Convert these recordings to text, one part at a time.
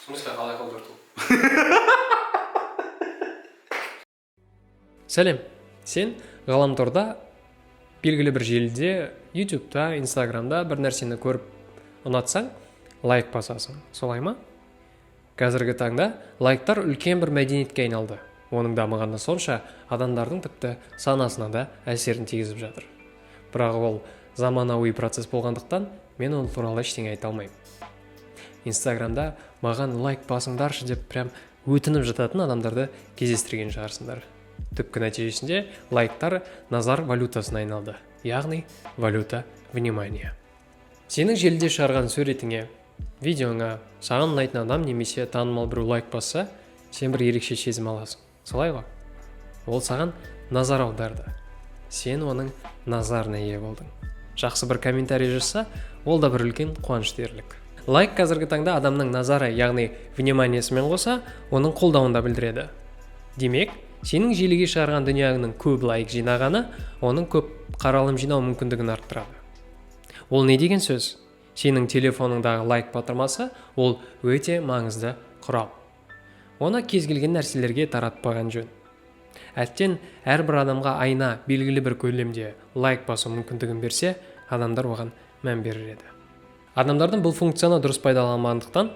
В смысле қалай қолдырту? Сәлем. Сен ғаламторда, белгілі бір желіде, Ютубта, Инстаграмда бір нәрсені көріп ұнатсаң, лайк басасың. Солай ма? Қазіргі таңда лайктар үлкен бір мәдениетке айналды. Оның дамығаны сонша, адамдардың тіпті санасына да әсерін тигізіп жатыр. Бірақ ол заманауи процесс болғандықтан, мен ол туралы ештеңе айта алмаймын. Инстаграмда «маған лайк басыңдаршы» деп прям өтініп жататын адамдарды кездестірген шығарсыңдар. Түпкі нәтижесінде лайктар назар валютасына айналды, яғни валюта внимания. Сенің желіде шығарған суретіңе, видеоңа саған ұнайтын адам немесе танымал біреу лайк басса, сен бір ерекше сезім аласың, солай ғой? Ол саған назар аударды, сен оның назарына ие болдың. Жақсы бір комментарий жазса, ол да бір үлкен қуаныш дерлік. Лайк қазіргі таңда адамның назары, яғни вниманиесімен қоса оның қолдауын да білдіреді. Демек, сенің желіге шығарған дүниеңнің көп лайк жинағаны оның көп қаралым жинау мүмкіндігін арттырады. Ол не деген сөз? Сенің телефоныңдағы лайк батырмасы — ол өте маңызды құрал. Оны кез келген нәрселерге таратпаған жөн. Әттең, әрбір адамға айына белгілі бір көлемде лайк басу мүмкіндігін берсе, адамдар оған мән берер еді. Адамдардың бұл функцияны дұрыс пайдаланбағандықтан,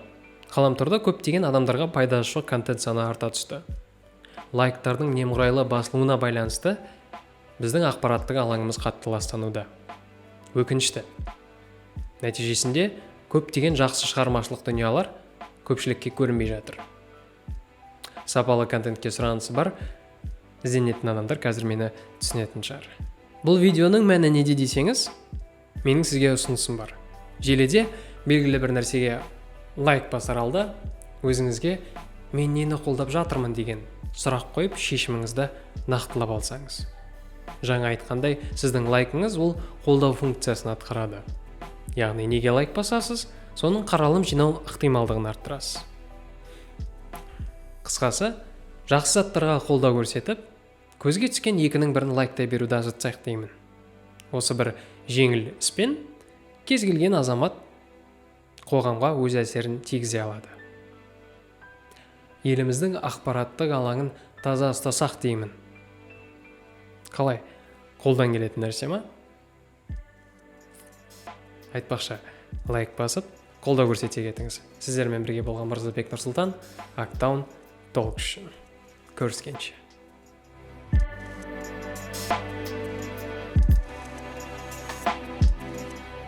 ғаламторда көптеген адамдарға пайдасы жоқ контент саны арта түсті. Лайктардың немқұрайлы басылуына байланысты біздің ақпараттық алаңымыз қатты ластануда. Өкінішті. Нәтижесінде көптеген жақсы шығармашылық дүниялар көпшілікке көрінбей жатыр. Сапалы контентке сұранысы бар, ізденетін адамдар қазір мені түсінетін шығар. Бұл видеоның мәні неде десеңіз, менің сізге ұсынысым бар. Желіде белгілі бір нәрсеге лайк басар алда өзіңізге «мен нені қолдап жатырмын?» деген сұрақ қойып, шешіміңізді нақтылап алсаңыз. Жаңа айтқандай, сіздің лайкыңыз ол қолдау функциясын атқарады, яғни неге лайк басасыз, соның қаралым жинау ықтималдығын арттырасыз. Қысқасы, жақсы заттарға қолдау көрсетіп, көзге түскен екінің бірін лайктай беруді азайтсақ деймін. Осы бір жеңіл іспен кез келген азамат қоғамға өз әсерін тигізе алады. Еліміздің ақпараттық алаңын таза ұстасақ деймін. Қалай, қолдан келетін нәрсе ма? Айтпақшы, лайк басып, қолдау көрсете кетіңіз. Сіздермен бірге болған Мырзабек Нұрсұлтан, Актаун Толк үшін. Көріскенше.